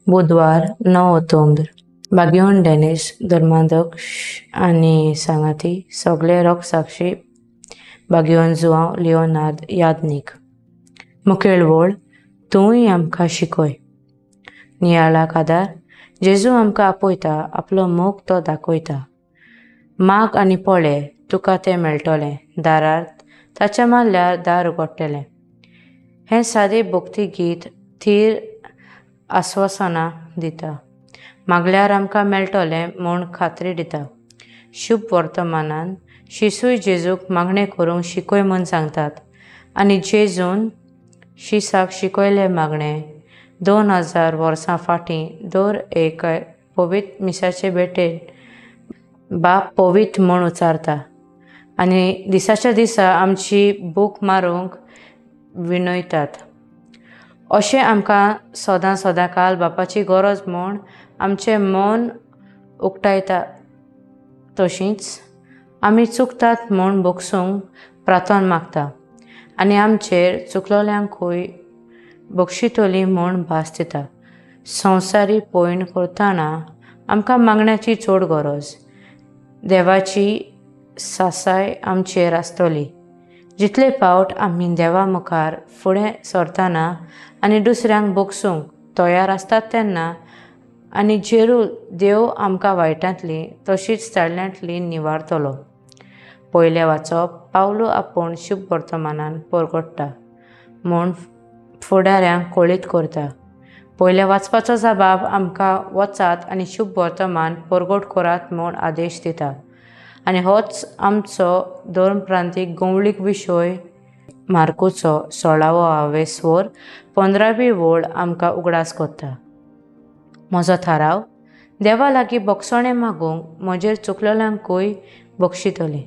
बुधवार 9 ऑक्टोबर. बागियोन डेनिस धर्माध्यक्ष आनी सांगाती सगळे रोगसाक्षी बागियोन जुआंव लियोनार्द यादनीक. मुखेल वळ तूंय आमकां शिकय. नियाळाक आदार जेजू आमकां आपयता, आपलो मोग तो दाखयता. माग आनी पळय तुका तें मेळटलें, दारार ताच्या मारल्यार दार उगडटलें. हें सादें भक्ती गीत थीर आस्वासनां दिता, मागल्यार आमकां मेळटलें म्हूण खात्री दिता. शुभ वर्तमानान शिसूय जेजूक मागणें करूंक शिकय म्हूण सांगतात आनी जेजून शिसाक शिकयलें मागणें 2000 वर्सां फाटीं दर एक पवित्र मिसाचे भेटेन बाप पवित्र म्हूण उचारता आनी दिसाच्या दिसा आमची भूक मारूंक विनयतात. अशें आमकां सदां सदां काल बापाची गरज म्हूण आमचें मन उक्तायता. तशींच आमी चुकतात म्हूण बगसूंक प्रार्थना मागता आनी आमचेर चुकलोल्यांकूय बक्षितली म्हूण भास दिता. संवसारी पयण करतना आमकां मागण्याची चड गरज. देवाची सासाय आमचेर आसतली. जितले फावट आमी देवा मुखार फुडें सरतना आनी दुसऱ्यांक बगसूंक तयार आसतात तेन्ना आनी जेरूल देव आमकां वायटांतली तशीच चाडल्यांतली निवारतलो. पयलें वाचप पावलू आपूण शुभ वर्तमानान परगट्टा म्हूण फुडाऱ्यांक कळीत करता. पयल्या वाचपाचो जबाब आमकां वचात आनी शुभ वर्तमान परगट करात म्हूण आदेश दिता आनी होच आमचो धर्मप्रांतीक गवळीक विशय. मार्कोचो 16वो हावेस्वर 15वी वळ आमकां उगडास करता. म्हजो थाराव देवा लागीं बक्षणें मागूंक म्हजेर चुकलेल्यांकूय बक्षितली.